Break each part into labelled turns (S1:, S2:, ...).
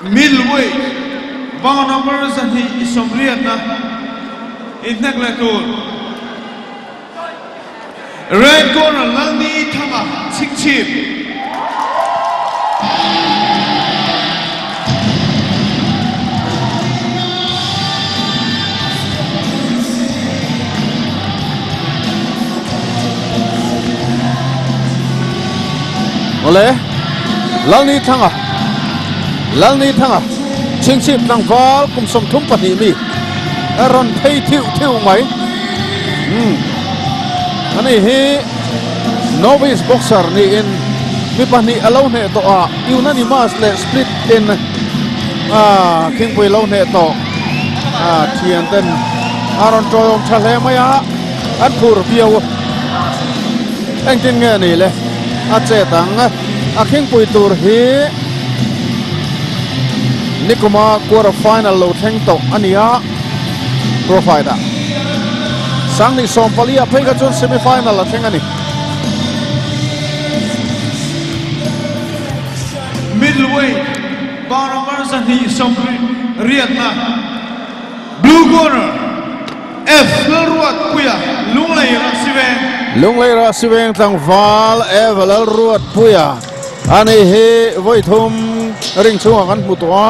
S1: Middleweight bang number 2 20 na inhnek leh tur red corner Lalni Thanga Chhingchhip.
S2: Ole Lalni Thanga, Lalni Thanga Chhingchhip tlangval kum 32 mi ron phei thiu thiu mai. Ani hi novice boxer ni in mi pahnih alo hne to a unanimous le split in a khingpui lo hne to a thian ten aron troyom tha hle mai a an phur viau engtin nge ni le a che tang a khingpui tur hi nikuma quarter final lo thleng to ania profile a sangni 14 a phei kha chuan semi final a thleng ani.
S1: Middleweight bang number 2 28 na blue corner F Lalruat Puia Lunglei Rasiveng.
S2: Lunglei Rasiveng tlangval F Lalruat Puia ani hi voithum ring chunga kan hmu tawh a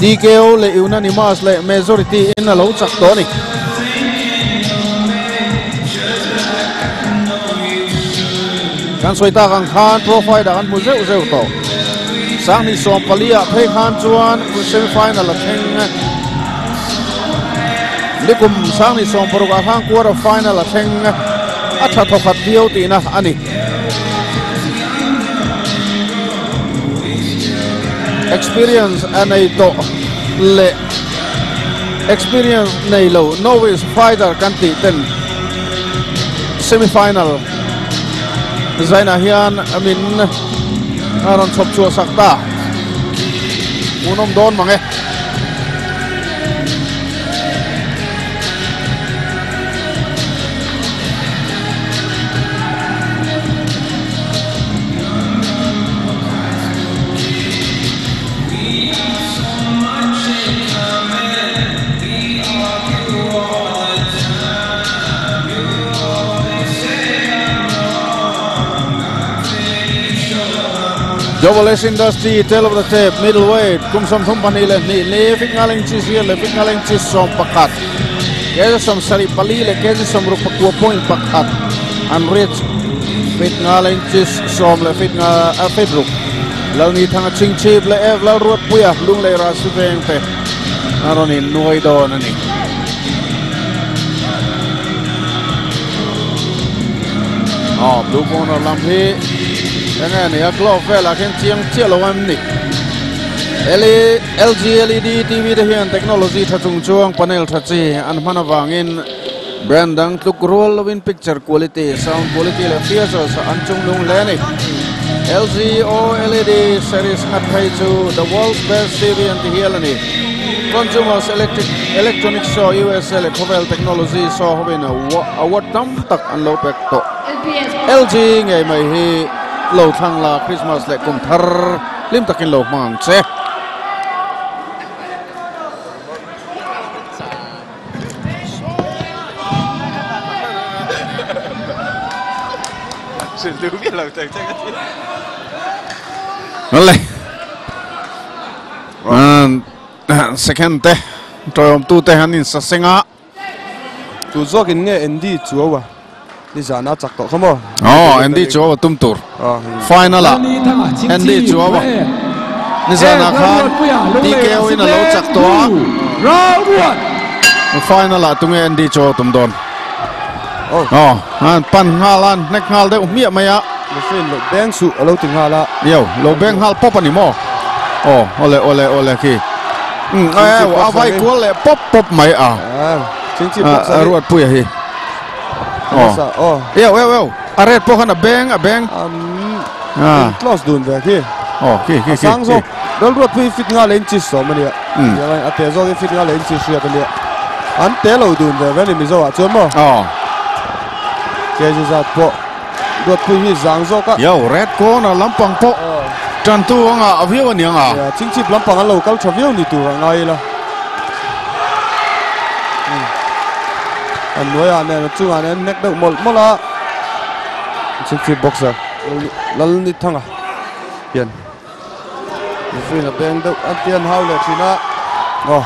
S2: DKO le unanimous le majority in a lo chak tawh ni. Kan sawi tak ang khan profile ah kan hmu zeuh zeuh tawh sangni 14 ah phei khan chuan semi final a thleng nikum sangni 16 ah khan quarter final a thleng a tha thawkhat viau tihna ani. Experience anei to le experience nei lo novice fighter kan ti ten semi final zaina hian amin aron chop chu sakta unom don mange. Double S Industry tail of the tape middleweight kum 32 le ni le fit ngaling chi sia le fit ngaling chi 11 ke 74 le ke 64.1 an rich fit ngaling chi 10 le fit nga fit ruk Lalni Thanga Chhingchhip le F Lalruat Puia Lunglei Rasiveng te aronin nuai don ani. Oh, blue corner lam hi enge ni a glove vel ah khen chiang chiah lo am ni. LG LED TV te hian technology tha chung chuang panel tha chi an hman awangin brand dang tluk rual lovin picture quality, sound quality le features an chung lung le ni. LG OLED series ngat phei chu the world's best TV an ti hial ani. Consumers Electronics Show USA le Khovel Technology Show hovin award tam tak an lo pek to. LG ngei mai hi lo thlang la Christmas le kum thar lim takin lo hmang che. Le second te toyom tu te hanin sa senga
S3: tu zawk in nge Andy chuawa ni zana chak to khamo.
S2: Oh, Andy chuawa tum tur final a Andy chuawa ni zana khan DKO in a lo chak to a final a tunge Andy chuawa tum don. Oh, an pan ngalan nek ngal deuh mia maya
S3: lo fin lo beng su alo ti ngala
S2: yo lo beng hal pop ani mo. Oh, ole ole ole ki a vai kual le pop pop mai a Ruat Puia hi. Oh, yo yo yo a red po khan a beng a beng
S3: close dun ve ki.
S2: Oh, ki ki ki
S3: sang zo dol Ruat Pui fit nga len chi so mania ya a te zo fit nga len chi sia ta an te lo dun ve ve ni mi zo a chuan mo.
S2: Oh,
S3: ke ji zat po Ruat Pui hi zang zo ka
S2: yo red corner lampang po. Tantu anga a viau aniang a.
S3: Nia, chingchip lampang an lo kal tha viau ni tur a ngai ila. An hnuaiah nen a chungah nen nek deuh mawlh mawlh a. Chingchip boxer Lalnithanga hian referee a beng deuh a tian hau leh thin a. Aw,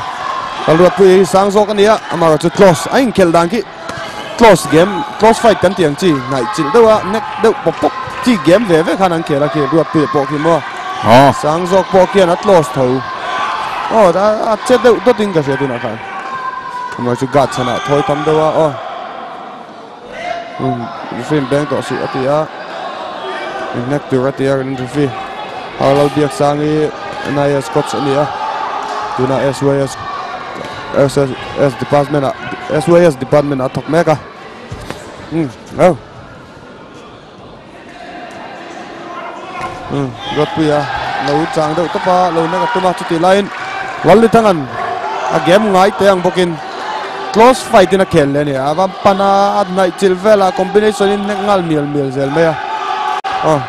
S3: Lalruatpuia hi sang zawk a ni a, amaherawhchu chu close a inkhelh dan khi close game, close fight kan tih ang chi hnaih chilh deuh a, nek deuh pawp pawp chi game ve ve khan an khel a khi Ruatpuia pawh khi maw sang zawk pawh khian a close tho aw a che deuh dawt in ka hria tunah khan amaw chu guard chhanah thawi tam deuh a aw referee in beng tawh suh a ti a nek tur a ti a referee Lalbiaksangi NIS coach a ni a tunah SYS SSS department ah SYS department ah a thawk mek a umm oh umm Ruatpuia lo chang deuh tawp a lo nek a tum a chutih laiin Lalnithanga'n a game ngai teh ang bawkin close fight in a khel leh a ni a van pan a a hnaih chilh velah combination in nek nghal mial mial zel mai a aw.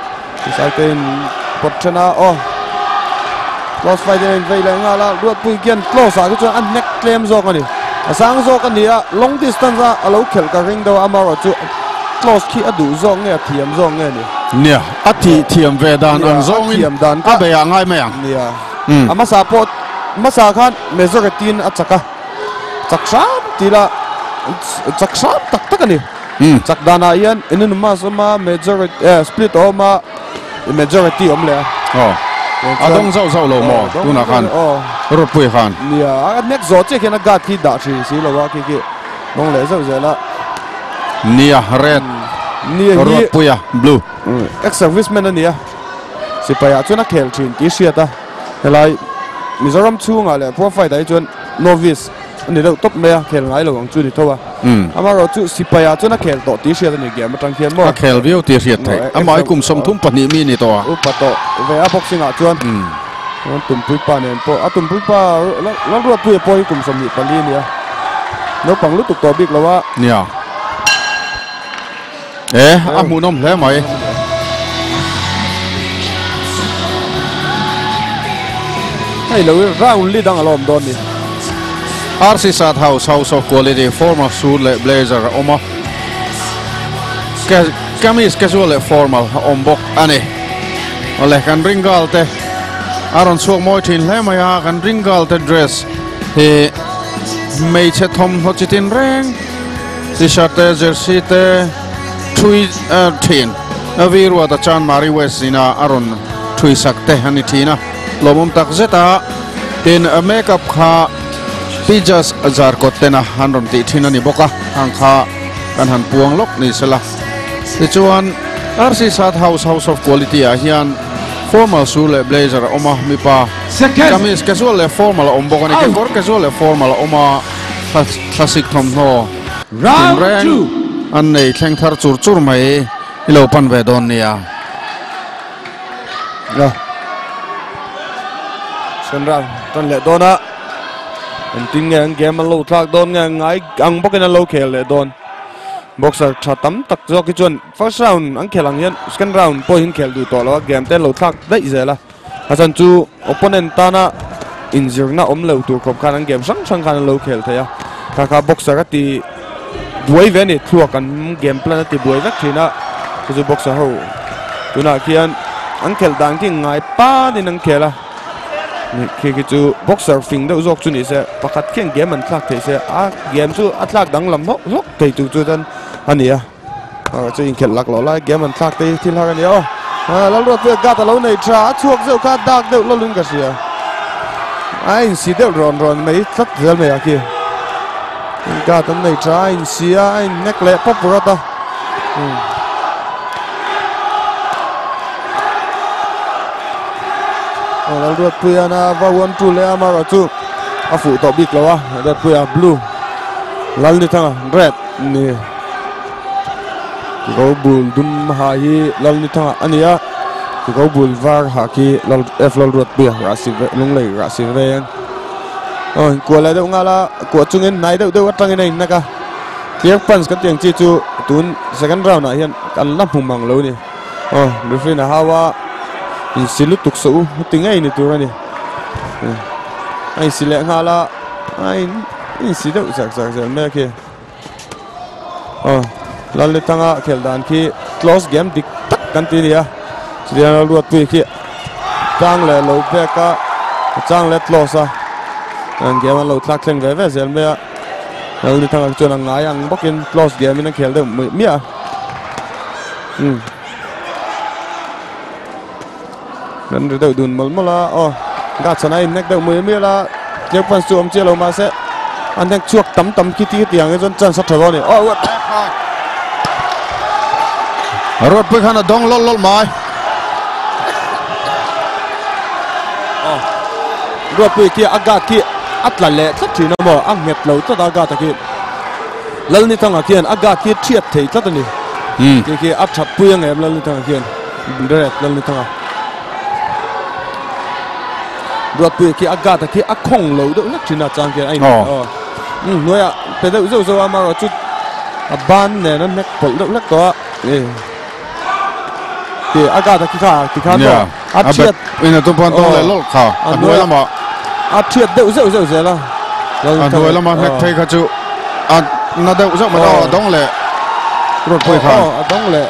S3: Tisaite in pawt then a, aw close fight in a invei leh nghal a, Ruatpui khian close ah khi chuan a hnek tlem zawk a ni, a sang zawk a ni a, long distance a a lo khelh ka ring deuh a, amaherawh chu close khi a duh zawk nge a thiam zawk nge ni.
S2: Nia, a tih thiam ve dan ang zawngin a bei ah ngai mai ang.
S3: Nia, a hmasa pawh hmasa khan majority in a chak a, chak hram tih lah chak hram tak tak a ni. Chak danah hian unanimous awm a, majority eh split a awm a, majority a awm leh a.
S2: Aw, a dawng zauh zauh lo maw tunah khan Ruatpuia khan.
S3: Nia, a next zawh chiah khian a guard khi dah thin si lo a, khi khi dawng leh zauh zel a.
S2: Nia, red,
S3: Nia hi
S2: Ruatpuia, blue.
S3: Ex serviceman a ni a, sipaiah chuan a khel thin tih hriat a, helai Mizoram chhungah leh pro fight ah hi chuan novice a ni deuh tawp mai a, khel ngai lo ang chu ni tho a. Amaherawh chu sipai ah chuan a khel tawh tih hriat a ni game atang khian maw?
S2: A khel viau tih hriat theih. Amah hi kum 32 mi ni tawh a.
S3: Upa tawh ve a boxing ah chuan tumpui pa nen pawh a tumpui pa Lalruatpuia pawh hi kum 24 a ni a. Naupang lutuk tawh bik lo a.
S2: Nia. E a hmuhnawm hle mai.
S3: Hei lo round li dang a lawm dawn ni.
S2: RC Sat House House of Quality formal suit leh blazer a awm a. Kamis casual leh formal a awm bawk a ni. Awle kan ringal te a rawn chhuak mawi thin hle mai a kan ringal te dress hi hmeichhe thawmhnaw chitin reng T-shirt te, jersey te thui thin. Vi Ruata chuan Mari West ina a rawn thui sak te a ni thin a, lawmawm tak zet a. Tin, makeup kha Tejas Zarkawt tena an rawn tih thin a ni bawk a, hang kha kan han puang lawk ni sela. Tichuan, RC Sat House, House of Quality ah hian formal shoe leh blazer a awm a, mipa kamis casual leh formal a awm bawk a ni, kekawr casual leh formal a awm a. Thlasik thawmhnaw tinreng an nei thleng thar chur chur mai i lo pan ve dawn nia.
S3: Senral tan leh dawn a, engtin nge an game an lo thlak dawn nge ngai ang bawkin an lo khel leh dawn. Boxer tha tam tak zawk hi chuan first round an khel ang hian second round pawh hi an khel duh tawh lo a, game te an lo thlak daih zel a. A chan chu opponent tana inzirna awm lo tur khawp khan an game hrang hrang khan an lo khel thei a. Kha kha boxer a ti buai ve a ni, thluak an game plan a ti buai vek thin a. Chu chu boxer ho tunah khian an khelh dan khi ngai panin an khel a. Khi khi chu boxer fing deuh zawk chu ni se, pakhat khian game an thlak thei se, a game chu a thlak danglam hlawk hlawk thei tur chu chuan a ni a. Aw chu inkhelh lak loh lai game an thlak te hi thil har a ni aw. Lalruatpuia guard a lo nei tha a chhuak zeuh kha dak deuh lawlin ka hria. A insi deuh rawn rawn mai tlat zel mai ah khi. Guard an nei tha a insi a a inhnek leh pawp rawt a. Lalruatpuia na va 1-2 leh a amaherawh chu a fuh tawh bik lo a. Lalruatpuia blue Lalnithanga red ni. Kikaw bul dum ha hi Lalnithanga a ni a, kikaw bul var ha khi Lal F Lalruatpuia Rahsi Lunglei Rahsi veng. Aw inkuah leh deuh nghal a, kuah chungin hnai deuh deuh atangin a inhnek a, clear punch kan tih ang chi chu tun second round ah hian kan la hmu mang lo a ni. Aw referee in a hau a. Insi lutuk suh u ti ngei ni tur a ni. A insi leh nghal a, a insi deuh zak zak zel mai a khi. Aw Lalnithanga khelh dan khi close game dik tak kan ti a ni a, chutiang Lalruatpuii khi tang leh lo pek a, a chang leh close a, an game an lo thlak thleng ve ve zel mai a, Lalnithanga chuan a ngai ang bawkin close game in a khel deuh miah a. Umm. Kan ri deuh dun mawlh mawlh a, aw Gatson a inhnek deuh mui mial a, Cleo fans chu awm chiah lo mahse a hnek chhuak tam tam khi ti tiang hi chuan chance a tha dawn a ni. Aw
S2: Ruatpui khan a dawng lawlh lawlh mai.
S3: Aw Ruatpui khi a guard khi a tla leh tlat thin a maw, a nghet lo tlat a guard a khi. Lalnithanga khian a guard khi thiat thei tlat a ni. Khi khi a that pui ang em Lalnithanga khian. Red Lalnithanga. Ruatpuia khi a guard a khi a khawng lo deuh hlek thin a chang khian a in aw. Hnuaiah pe deuh zeuh zeuh a amaherawh chu a ban nen a hnek pawlh deuh hlek tawh a. Ti a guard a khi kha ti khan maw a thiat
S2: in a tum pawn tawng leh lawlh kha a hnuai lamah
S3: a thiat deuh zeuh zeuh zel a.
S2: A hnuai lama hnek phei kha chu a na deuh zeuh mai a dawng leh Ruatpuia khan.
S3: A dawng leh.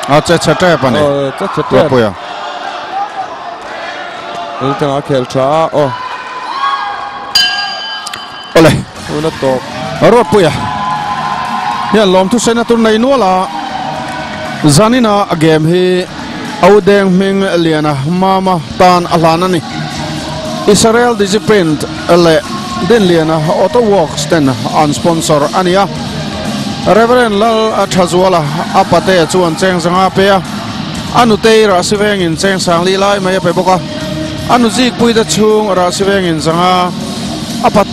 S2: A che chhe tep a ni.
S3: Che chhe tep.
S2: Ruatpuia.
S3: Laltanga khel tha a aw.
S2: Awle.
S3: Hun a tawp.
S2: Ruatpuia hian lawmthu saina tur nei nual a, zanina a game hi Audeng hming liana mama tan a hlan a ni. Israel Digiprint leh Dinliana Auto Works ten an sponsor a ni a. Reverend Lal Thazuala a pate chuan cheng zanga pe a, a nutei Rahsivengin cheng sangli lai mai a pe bawk a. A nu zikpuite chhung Rahsivengin zanga a pat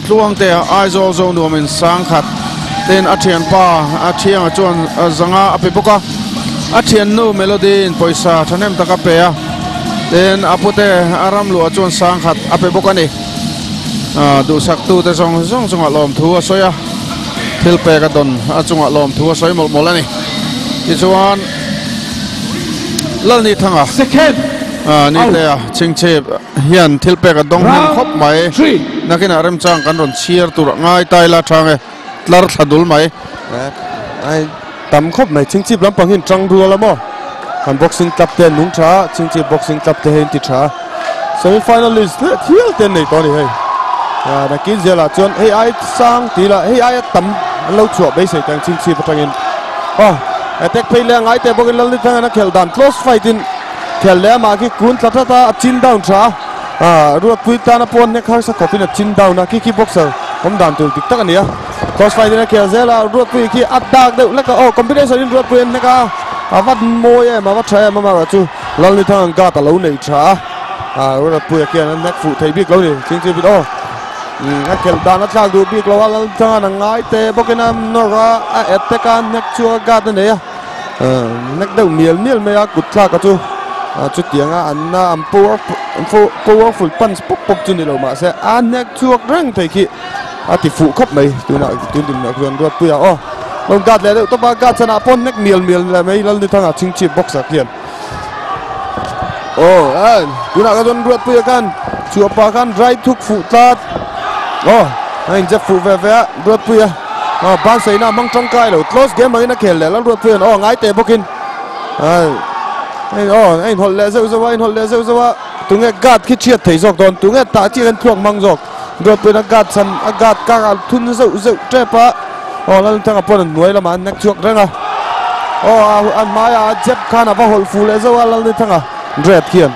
S2: tluangte Aizawl zo nuamin sangkhat ten a thianpa a thianga chuan zanga a pe bawk a. A thiannu Melody in pawisa thahnem tak a pe a, tin a pute a ram luah chuan sangkhat a pe bawk a ni. Duhsaktute zawng zawng chungah lawmthu a sawi a, thil pek a dawn a chungah lawmthu a sawi mawlh mawlh a ni. Tichuan Lalnithanga Nitea chhingchhip hian thil pek a dawng hnem khawp mai. Nakinah remchang kan rawn chhiar tur a ngai ta ila tha nge tlar thla dul mai.
S3: Tam khawp mai chhingchhip lampang hi an tang rual a maw? Kan boxing club te an nung tha a, chhingchhip boxing club te hei an ti tha a. Semi finalist leh thial te an nei tawh a ni hei. Nakin zelah chuan hei ai sang tih lah hei aia tam an lo chhuah beisei tang chhingchhip atangin. Aw attack phei leh a ngai teh bawkin Lalnithang a khelh dan close fight in khelh leh amah khi kun tla tlat a, a chin down tha a. Ruatpui tana pawh a hnek harsa khawpin a chin down a, khi khi boxer awm dan tur dik tak a ni a. Cross fight in a khel zel a, Ruatpui khi a dak deuh hlek a, aw combination in Ruatpui an hnek a, a va mawi em, a va tha em amaherawh chu Lalnithang ang guard a lo nei tha a, ah Ruatpuia khian a hnek fuh thei bik lo ni, chingchip in aw a khelh dan a thlak duh bik lo a, Lalnithang an a ngai teh bawkin a nawr a, a attack a, hnek chhuak a guard a nei a, hnek deuh mial mial mai a kut thlak a chu chutiang a an an powerful punch pawp pawp chu ni lo mahse a hnek chhuak reng thei khi. A ti fuh khawp mai tunah tun dinhmunah chuan Ruatpuia aw rawn guard leh deuh tawp a guard chhanah pawh hnek mial mial leh mai Lalnithanga chhingchhip boxer khian aw tunah kha chuan Ruatpuia khan chhuahpa khan right hook fuh tlat aw a injab fuh ve ve a Ruatpuia aw ban saina a hmang tangkai lo close game angin a khel leh Lalruatpuia'n aw ngai teh bawkin aw a inhawlh leh zeuh zeuh a inhawlh leh zeuh zeuh a tunge guard khi chhiat thei zawk dawn tunge tah chiah khan thluak hmang zawk. Ruatpuiin a guard chhan a guard kar a thun zeuh zeuh tep a, aw Lalthanga pawn a hnuai lamah an nek chhuak reng a, aw a hmaiah a jab khan a va hawlh fuh leh zeuh a Lalnithanga red khian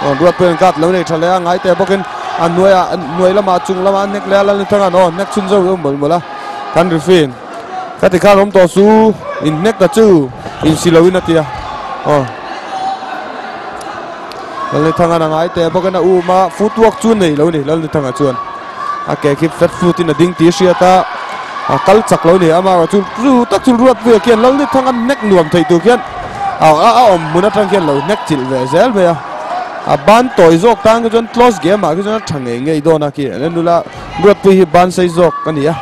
S3: aw Ruatpuiin guard lo nei tha leh a ngai teh bawkin a hnuaiah a hnuai lamah chung lamah a nek leh a Lalnithanga'n aw nek chhun zeuh zeuh mawlh mawlh a kan referee in ka ti khan awm tawh su in hnek ta chu insi loin a ti a aw. Lalnithanga a ngai teh bawk in a um a, footwork chu nei lo a ni Lalnithanga chuan a ke khi flat foot in a ding tih a hriat a, a kal chak lo a ni amaherawh chu chu tak chu Ruatpuia khian Lalnithanga hnek nuam thei tur khian a a awm hmun atang khian lo hnek chilh ve zel mai a, a ban tawi zawk tan kha chuan close game ah khi chuan a tha ngei ngei dawn a khi nula Ruatpuii hi ban sei zawk a ni a.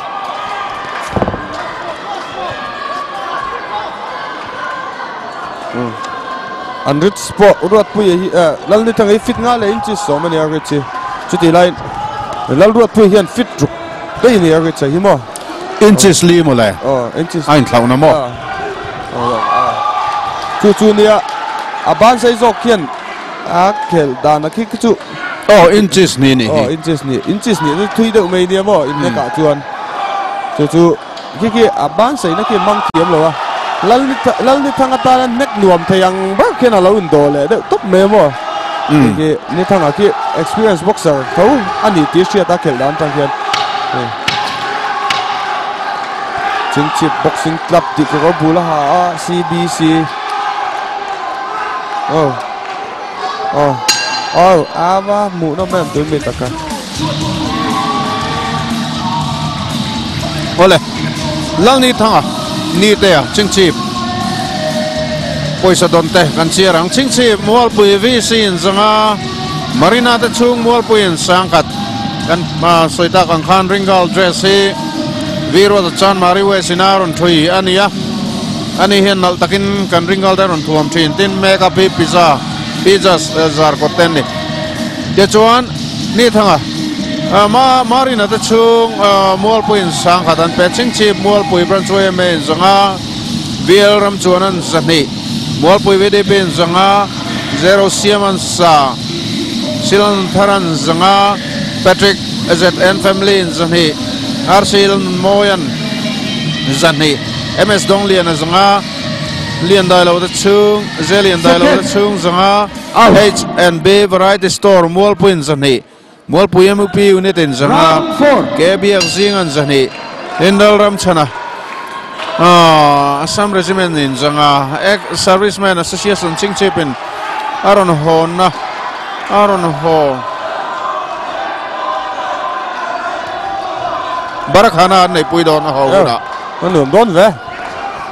S3: An reach pawh Ruatpuia hi eh Lalnithanga hi fit nga leh inches sawm a nia reach hi. Chutih laiin Lalruatpuia hian fit ruk daih a nia reach a hi maw.
S2: Inches li maw le?
S3: Aw inches.
S2: A inthlauhna maw?
S3: Chu chu nia a ban sei zawk hian a khel dan a khi khi chu.
S2: Aw inches ni nih hi.
S3: Aw inches ni inches nih chu thui deuh mai nia maw innek ah chuan chu chu khi khi a ban sei na khi mang thiam lo a Lalnithanga tana nek nuam thei ang ber khian a lo indawh leh deuh tawp mai a maw khi khi Nithanga khi experience boxer tho a ni tih hriat a khelh dan atang hian. Chingchip Boxing Club tih kawr bul a ha a CBC oh oh oh ava hmuh nawm em tui mi taka.
S2: Awle Lalni Thanga ni te a Chingchip pawisa dawn te kan chhiar ang Chingchip Mualpui VC in zanga Marina te chhung Mualpui in sangkhat kan sawi tak ang khan Ringal dress hi Viruata chuan Mari West in a rawn thui a ni a, ani hian nalh takin kan Ringal te a rawn thuam thin. Tin, make up hi pizza, pizza zar kawt te an ni. Tichuan, Nithanga, Ma Marina te chhung Mualpuiin sangkhat an pe. Chingchip Mualpui Branch yma in zanga, VL Ramchuan an zahnih, Mualpui VDP in zanga, Zero Siam an sa, Silan Thar an zanga, Patrick ZN Family in zahnih, RC Lalnunmawian zahnih, MS Dawnglian a zanga, Lian Dailo te chhung, Zelian Dailo te chhung zanga, H&B Variety Store Mualpui in zahnih, Mualpui MUP Unit in zanga, KBF zing an zahnih, Hindal Ramchhana Assam Regiment in zanga, Ex Servicemen Association Chingchip in a rawn hawnna a rawn haw Barakhana an neihpui dawn a haw hunah.
S3: A nuam dawn ve.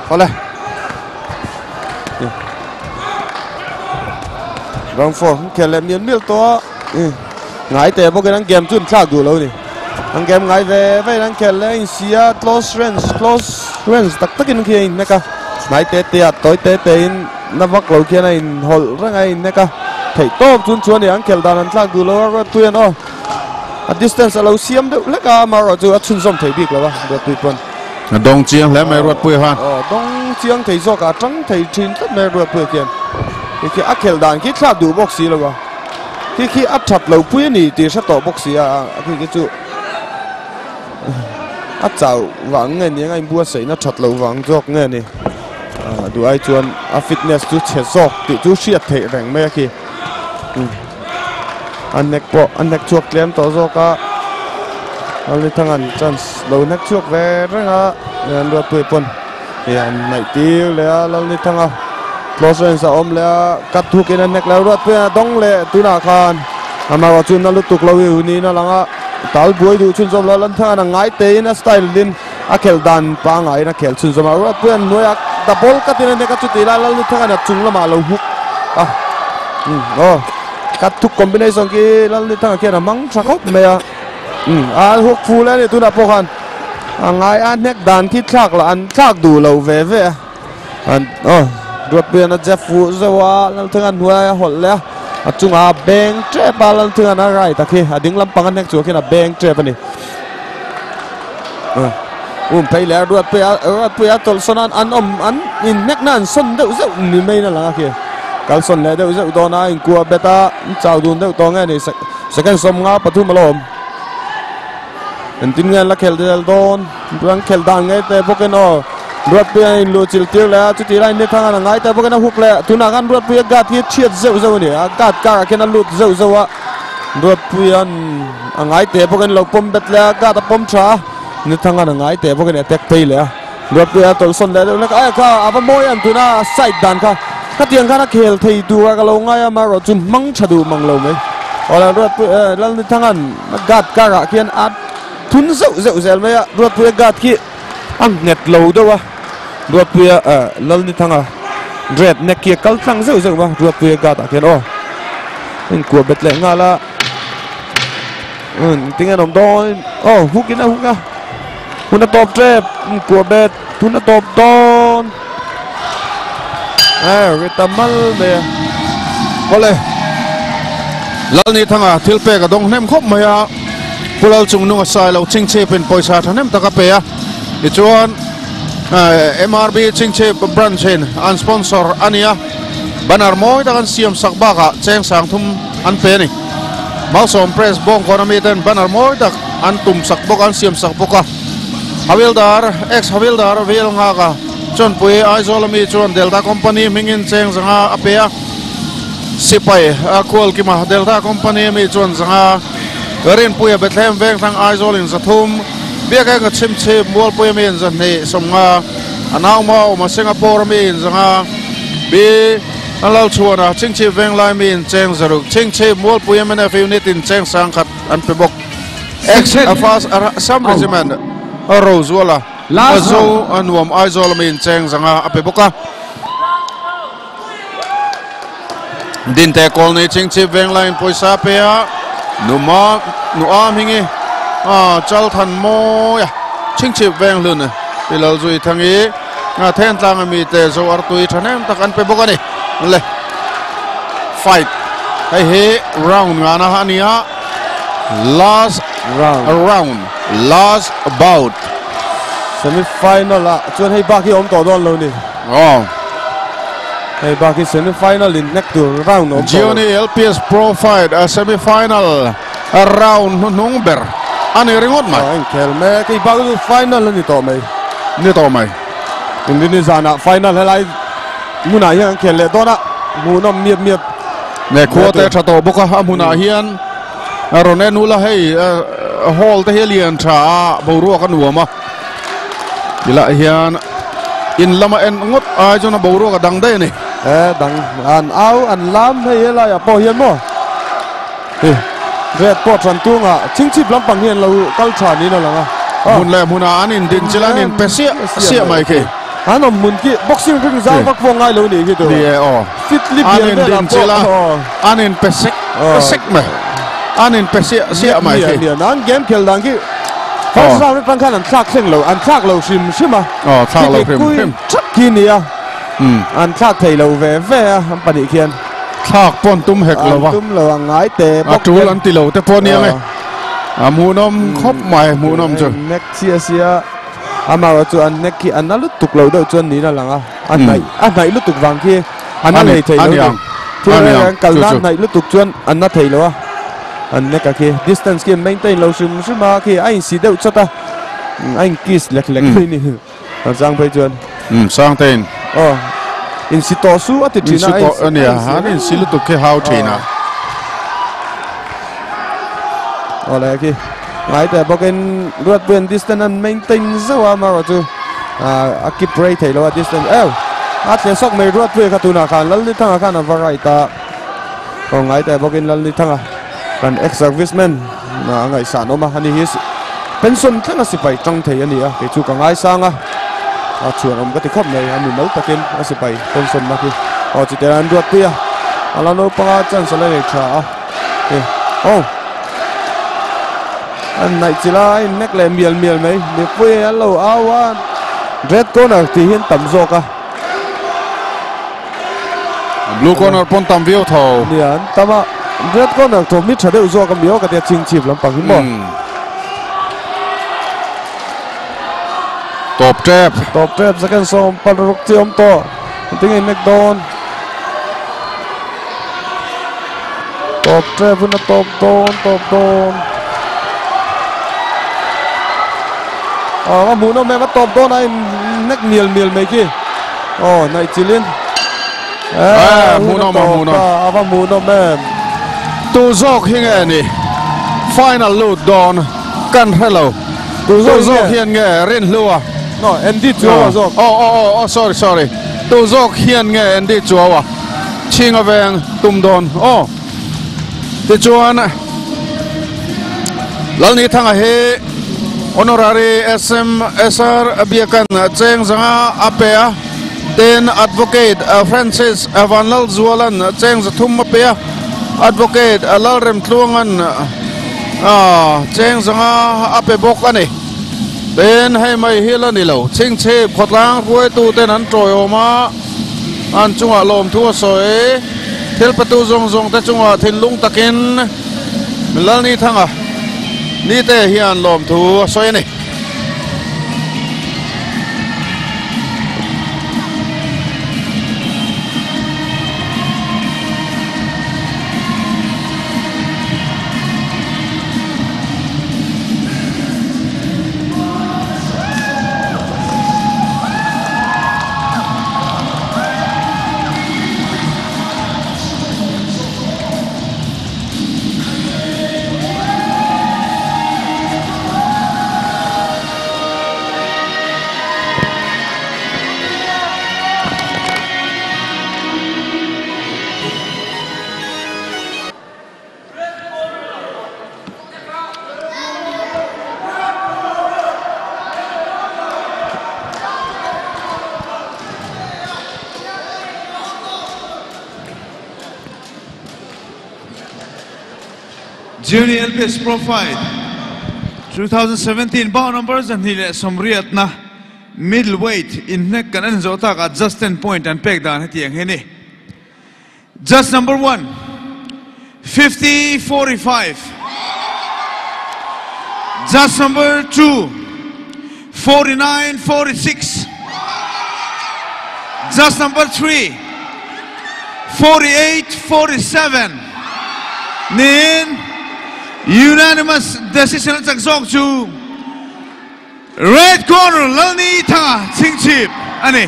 S2: Awle.
S3: Round 4 an khel leh mial mial tawh a. Ngai teh bawkin an game chu an thlak duh lo a ni. An game ngai ve ve in an khel leh a insi a, close range close range tak takin khi a inhnek a. Hnai te te ah tawi te te in na vak lo khian a inhawlh reng a inhnek a. Theih tawp chun chu a ni, an khel dan an thlak duh lo a, Ruatpui an aw a distance a lo siam deuh hlek a, amaherawh chu a chhunzawm thei bik lo a Ruatpui pawn.
S2: A dawng chiang hle mai Ruatpuia khan.
S3: Aw dawng chiang thei zawk a, a tang thei thin tlat mai Ruatpuia khian. Khi khi a khelh dan khi thlak duh bawk si lo a. Khi khi a that lo pui a ni tih hre tawh bawk si a, khi khi chu a chau vang nge ni anga inbuatsaihna that loh vang zawk nge ni. Duh ai chuan a fitness chu chhe zawk tih chu hriat theih reng mai a khi. A nek pawh a nek chhuak tlem tawh zawk a, Lalnithanga'n chance lo nek chhuak ve reng a, Ruatpuii pawn hei an hnaih tir leh a, Lalnithanga close range a awm leh a, cut hook in a nek leh a, Ruatpuia'n a dawng leh tunah khan amaherawh chu na lutuk lo hi niin a lang a, tal buai duh chhunzawm lo, Lalnithanga'n a ngai teiin a style din a khelh dan pangaiin a khel chhunzawm a, Ruatpuia'n hnuaiah double cut in a nek a, chutih lai Lalnithanga'n a chung lamah a lo hook a, aw cut hook combination khi Lalnithanga khian a hmang tha khawp mai a, a hook fuh leh a ni tunah pawh khan a ngai a hnek dan khi thlak lah an thlak duh lo ve ve a, an aw Ruatpuia'n a jab fuh zeuh a, Lalnithanga'n hnuai a hawlh leh a, a chungah a beng tep a, Lalnithanga'n a right a khi a ding lampang a hnek chu khian a beng tep a ni. Um phei leh a Ruatpuia Ruatpuia tawlhsawn a an awm an inhnekna an sawn deuh zeuh ni maiin a lang a khi kalsawn leh deuh zeuh dawn a inkuah bet a an chau dun deuh tawh nge ni second 15 pathum a lo awm engtin nge an la khel zel dawn an khel dan ngei te bawkin aw Ruatpuia a inluh chilh tir leh a chutih laiin Nithanga a ngai te bawkin a huk leh tunah khan Ruatpuia guard hi chhiat zeuh zeuh a ni a guard karah khian a lut zeuh zeuh a. Ruatpuia'n a ngai teh bawkin lo pawm bet leh a, guard a pawm tha a, Nithanga'n a ngai teh bawkin attack phei leh a, Ruatpuia a tawlhsawn leh deuh hlek a, aia kha a va mawi ang tuna a side dan kha khatiang khan a khel thei tur a ka lo ngai a, amaherawh chu hmang tha duh mang lo mai. Awle Ruatpui eh Lalnithanga'n a guard karah khian a thun zeuh zeuh zel mai a, Ruatpuia guard khi a nghet lo deuh a, Ruatpuia eh Lalnithanga red neck khi a kal tlang zeuh zeuh va Ruatpuia guard ah khian aw. Inkuah bet leh nghal a tinge an awm dawn aw hook in a hook a hun a tawp tep inkuah bet hun a tawp dawn. Eh ri ta mal mai a.
S2: Awle Lalnithanga thil pek a dawng hnem khawp mai a, Pu Lalchungnunga sai lo chingchhipin pawisa thahnem tak a pe a, tichuan MRB Chingchhip branch in an sponsor a ni a, banner mawi tak an siam sak bakah cheng sang thum an pe a ni. Malsawm Press Bawngkawn ami ten banner mawi tak an tum sak bawk a, an siam sak bawk a. Havildar, ex Havildar Vil Nghaka Chawnpui Aizawl ami chuan Delta Company hmingin cheng zanga a pe a. Sipai a khual kima Delta Company ami chuan zanga Rinpuia Bethlehem Vengthlang Aizawl in zathum Biakenga Chhimchhip Mualpui ami in zahnih sawmnga a nauma awma Singapore ami in zanga B Lalchhuana Chhingchhip Venglai mi in cheng zaruk Chhingchhip Mualpui MNF Unit in cheng sangkhat an pe bawk. Ex First Assam Regiment Rozuala Zo Nuam Aizawl ami in cheng zanga a pe bawk a. Dinte Kawlni Chingchhip Venglai in pawisa a pe a, Numa Nua hmingi a Chalthan mawi a Chingchhip Venghlun Pi Lalzui Thangi Thentlang ami te Zo Artui thahnem tak an pe bawk a ni. Le fight hei hi round ngana a ni a, last round last bout.
S3: Semi final ah chuan hei bak hi awm tawh dawn lo ni.
S2: Aw.
S3: Hei bak hi semi final in hnek tur round awm tawh lo.
S2: Gionee LPS Pro Fight a semi final round hnuhnung ber a ni ringawt mai.
S3: Aw inkhel mek hei bak chu final a ni tawh mai.
S2: Ni tawh mai.
S3: Inrini zanah final helai hmunah hian an khel leh dawn a, hmuhnawm miap miap.
S2: Ne khua te tha tawh bawk a, a hmunah hian rawn en ula hei hall te hi a lian tha a, boruak a nuam a. Tilai hian in lama en ngawt ai chuan a boruak a dang daih a ni.
S3: E dang an au an lam hei helaiah pawh hian maw hi red pawh than tunga chingchip lampang hian lo kal tha niin a lang a.
S2: Hmun leh hmunah an indin chil an inpe siah siah mai khi.
S3: An awm hmun khi boxing ring zau vak pawh ngai lo nih khi tur.
S2: Ni e aw.
S3: Fit li
S2: An
S3: bial velah
S2: indin
S3: pawh
S2: chil a
S3: aw.
S2: an inpe sek sek mai. An inpe siah siah mai khi.
S3: Nia nia an game khel dan khi first round atang khan an thlak thleng lo an thlak lo hrim hrim a.
S2: Aw thlak lo hrim hrim.
S3: Thak khi nia. An thlak thei lo ve ve a an pahnih khian.
S2: Thlak pawn tum hek lo va.
S3: An tum lo ang ngai te
S2: bawk. A tul an ti lo te pawh nia nge. A hmuhnawm khawp mai hmuhnawm chu.
S3: Nek chhia sia amaherawh chu an nek khi a na lutuk lo deuh chuan niin a lang a. A hnaih a hnaih lutuk vang khi a na lei thei lo ni. Thil reng reng kal nan hnaih lutuk chuan a na thei lo a. An nek a khi distance khi an maintain lo hrim hrim a khi a insi deuh chawt a. A in kiss lek lek mai ni. Kan sang phei chuan.
S2: Sangtein.
S3: Aw insi tawh su a ti thin a.
S2: Insi tawh a nia an insi lutuk khi hau thin a.
S3: Aw le khi ngai teh bawkin Ruatpuian distance an maintain zauh a amaherawh chu a keep rei thei lo a distance eu a thle sawk mai Ruatpuia kha tunah khan Lalnithanga khan a va right a aw ngai teh bawkin Lalnithanga kan ex serviceman a ngaihsan awm a ani hi pension thleng a sipai tang thei a ni a kei chu ka ngaisang a a chhuan awm ka ti khawp mai a mimal takin a sipai pension na khi aw chutiang an ruatpui a a la naupanga chance a la nei tha a aw an naih chi lai nek leh mial mial mai mipui an lo au a red corner tih hian tam zawk a
S2: blue corner pawn tam viau tho
S3: nia an tam a red corner thawm hi tha deuh zawk a mi aw ka tia chingchip lampang hi maw
S2: tawp tep
S3: tawp tep second sawm paruk chi awm tawh tinge nek dawn Tawp tep in a tawp dawn tawp dawn. Aw a hmuhnawm em a tawp dawn a in nek mial mial mai khi. Aw naih chilin.
S2: Eh hmuhnawm a hmuhnawm.
S3: A va hmuhnawm em.
S2: Tu zawk hi nge ni final lut dawn kan hre lo. Tu zawk hian nge Rinhlua.
S3: No Andy Chuaua zawk.
S2: Aw aw aw sorry sorry. Tu zawk hian nge Andy Chuaua. Chhinga veng tum dawn aw. Tichuan Lalnithanga hi Honorary SM SR Biakan cheng zanga a pe a, tin Advocate Francis Vanlalzualan cheng zathum a pe a, Advocate Lalremtluangan cheng zanga a pe bawk a ni. Tin hei mai hi la ni lo, Chhingchhip khawtlang hruaituten an tawiawm a. An chungah lawmthu a sawi. Thil petu zawng zawng te chungah thinlung takin Lalnithanga nite hian lawmthu a sawi a ni.
S1: Junior LPS Pro Fight 2017 bout number 28na middleweight inhnek kan en zawh takah just 10 point an pek dan hetiang hi a ni. Judge number 1, 50 45. Judge number 2, 49 46. Judge number 3, 48 47. Niin unanimous decision a chak zawk chu Red corner Lalni Thanga Chhingchhip a ni.